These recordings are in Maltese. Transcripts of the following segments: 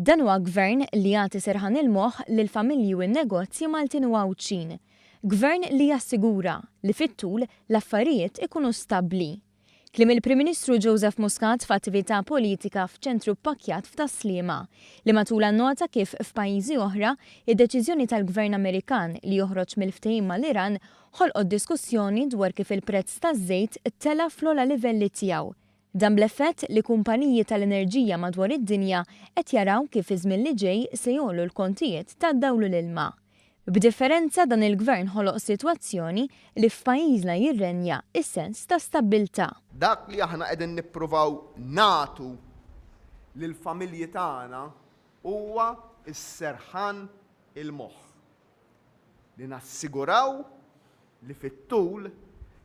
Dan huwa Gvern li jagħti serħan il-moħħ lill-familji u n-negozji Maltin u Għawdxin. Gvern li jassigura li fit-tul l-affarijiet ikunu stabbli. Kliem il-Prim Ministru Joseph Muscat f'attività politika f'ċentru ppakkjat f'Tas-Sliema, li matulha nnota kif f'pajjiżi oħra, id-deċiżjoni tal-Gvern Amerikan li joħroġ mill-ftehim mal-Iran ħolqot diskussjoni dwar kif il-prezz taż-żejt tela' fl-ogħla livelli tiegħu Dan bl-effett li kumpaniji tal-enerġija madwar id-dinja qed jaraw kif fiż-żmien li ġej se jgħollu l-kontijiet tad-dawl u l-ilma. B'differenza dan il-Gvern ħoloq sitwazzjoni li f'pajjiżna jirrenja s-sens ta' stabbiltà. Dak li aħna qegħdin nippruvaw nagħtu lill-familji tagħna huwa s-serħan il-moħħ. Li nassiguraw li fit-tul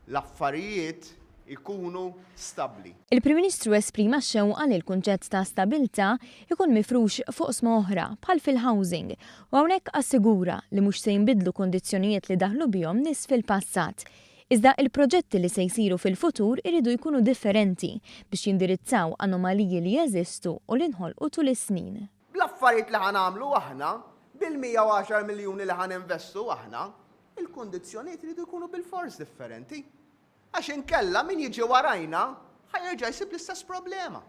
l-affarijiet ikunu stabbli. Il-Prim Ministru esprima x-xewqa li l-kunċett ta' stabilità jkun mifrux f'oqsma oħra bħal fil-housing u hawnhekk assigura li mhux se jinbidlu kundizzjonijiet li daħlu bihom nies fil-passat. Iżda il-proġetti li se jsiru fil-futur iridu jkunu differenti biex jindirizzaw anomaliji li jeżistu u li nħolqu tul is-snin. Bl-affarijiet li ħa nagħmlu aħna, bil-110 miljuni li ħa ninvestu aħna, Il-kundizzjonijiet iridu jkunu bilfors differenti. Għax inkella min jiġi warajna ħa jerġa' jsib l-istess problema.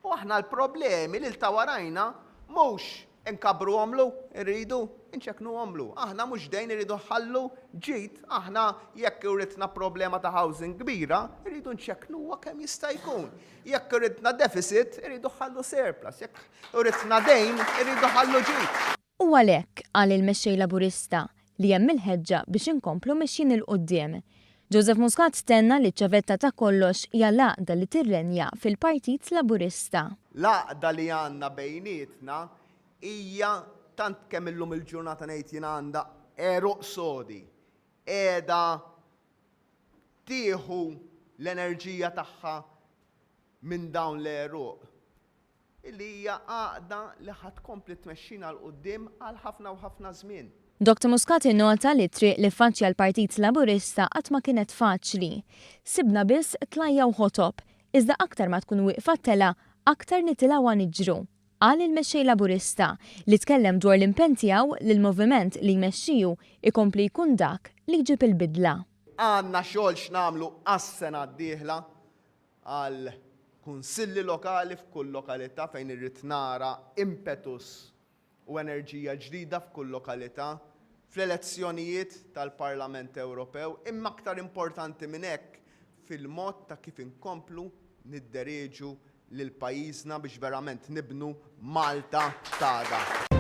U aħna l-problemi lil ta' warajna mhux inkabbruhomlu, irridu nċekknuhomlu. Aħna mhux dejn irridu nħallu ġid, aħna jekk uritna problema ta' housing kbira, irridu nċekknuha kemm jista' jkun. Jekk uritna deficit, irridu nħallu surplus. Jekk uritna dejn, irridu nħallu ġid. U għalhekk, qal il-Mexxej Laburista, li hemm il-ħeġġa biex inkomplu mexjin 'il quddiem. Joseph Muscat tenna li ċ-ċavetta ta' kollox hija l-għaqda li tirrenja fil-Partit Laburista. L-għaqda li għandna bejnietna hija tant kemm illum il-ġurnata ngħid jien għandha għeruq sodi, qiegħda tieħu l-enerġija tagħha minn dawn l-għeruq. Illi hija għaqda li ħa tkompli tmexxina 'l quddiem għal ħafna u ħafna żmien. Dr Muscat innota li t-triq li ffaċċja l-Partit Laburista qatt ma kienet faċli. Sibna biss tlajja' u ħotob, iżda aktar ma tkun wieqfa t-telgħa, aktar nitilgħuha niġru, qal il-Mexxej Laburista li tkellem dwar l-impenn tiegħu li l-moviment li jmexxi hu jkompli jkun dak li jġib il-bidla. Għandna xogħol x'nagħmlu għas-sena d-dieħla għal kunsilli lokali f'kull lokalità fejn irrid nara impetus u enerġija ġdida f'kull lokalità, fl-elezzjonijiet tal-Parlament Ewropew, imma aktar importanti minn hekk fil-mod ta' kif inkomplu nidderieġu lil pajjiżna biex verament nibnu Malta t'għada.